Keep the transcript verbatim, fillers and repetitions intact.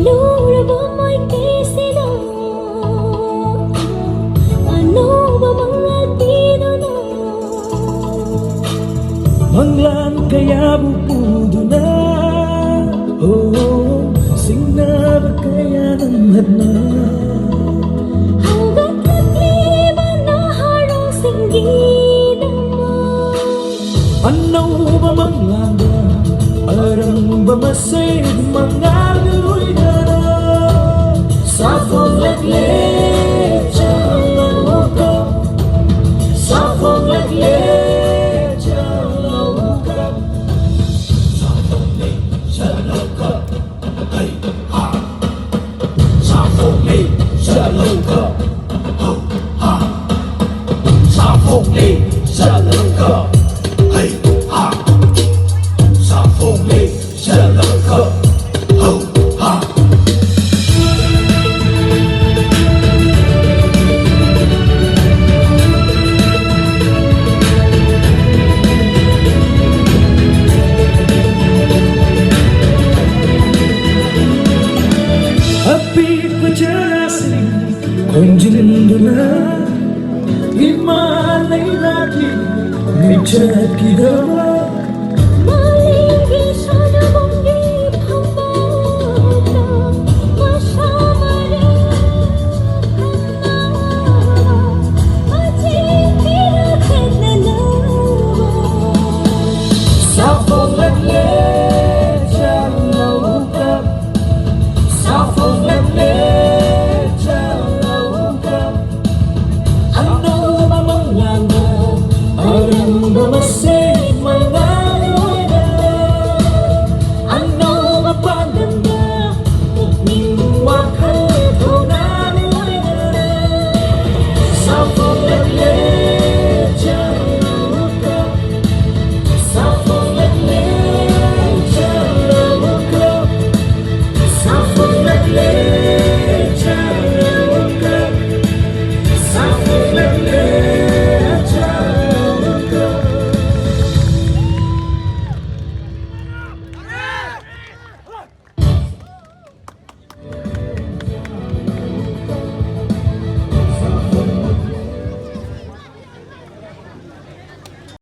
ꯂꯨꯔꯕ ꯃꯥꯏꯀꯩꯁꯤꯗ ꯑꯅꯧꯕ ꯃꯉꯥꯜ ꯄꯤꯗꯨꯅ ꯃꯪꯂꯥꯟ ꯀꯌꯥꯕꯨ ꯄꯨꯗꯨꯅ, ꯑꯣ, ꯁꯤꯡꯅꯕ ꯀꯌꯥ ꯅꯪꯍꯠꯅ ꯍꯧꯒꯠꯂꯛꯂꯤꯕ ꯅꯍꯥꯔꯣꯜꯁꯤꯡꯒꯤꯗꯃꯛ ꯑꯅꯧꯕ ꯃꯪꯂꯥꯟꯗ ꯑꯔꯪꯕ ꯃꯁꯦ ꯃꯉꯥꯜꯒ ꯂꯣꯏꯅꯅ ꯁꯥꯐꯣꯡꯂꯛꯂꯦ ꯆꯥꯛꯂꯧ ꯀꯞ, ꯁꯥꯐꯣꯡꯂꯛꯂꯦ ꯆꯥꯛꯂꯧ ꯀꯞ꯫ ꯁꯥꯐꯣꯡꯂꯦ ꯆꯥꯛꯂꯧ ꯀꯞ, ꯍꯩ ꯍꯥ꯫ ꯁꯥꯐꯣꯡꯂꯦ ꯆꯥꯛꯂꯧ ꯀꯞ, ꯍꯧ ꯍꯥ꯫ ꯁꯥꯐꯣꯡꯂꯦ ꯆꯥꯛꯂꯧ ꯀꯞ, ꯍꯩ ꯍꯥ꯫ ꯁꯥꯐꯣꯡꯂꯦ ꯆꯥꯛꯂꯧ ꯀꯞ, ꯍꯧ ꯍꯥ꯫ ꯑꯄꯤꯛꯄ ꯆꯔꯥꯁꯤꯡ ꯈꯣꯝꯖꯤꯟꯗꯨꯅ ꯏꯃꯥ ꯂꯩꯕꯥꯛꯀꯤ ꯃꯤꯡꯆꯠꯀꯤꯗꯃꯛ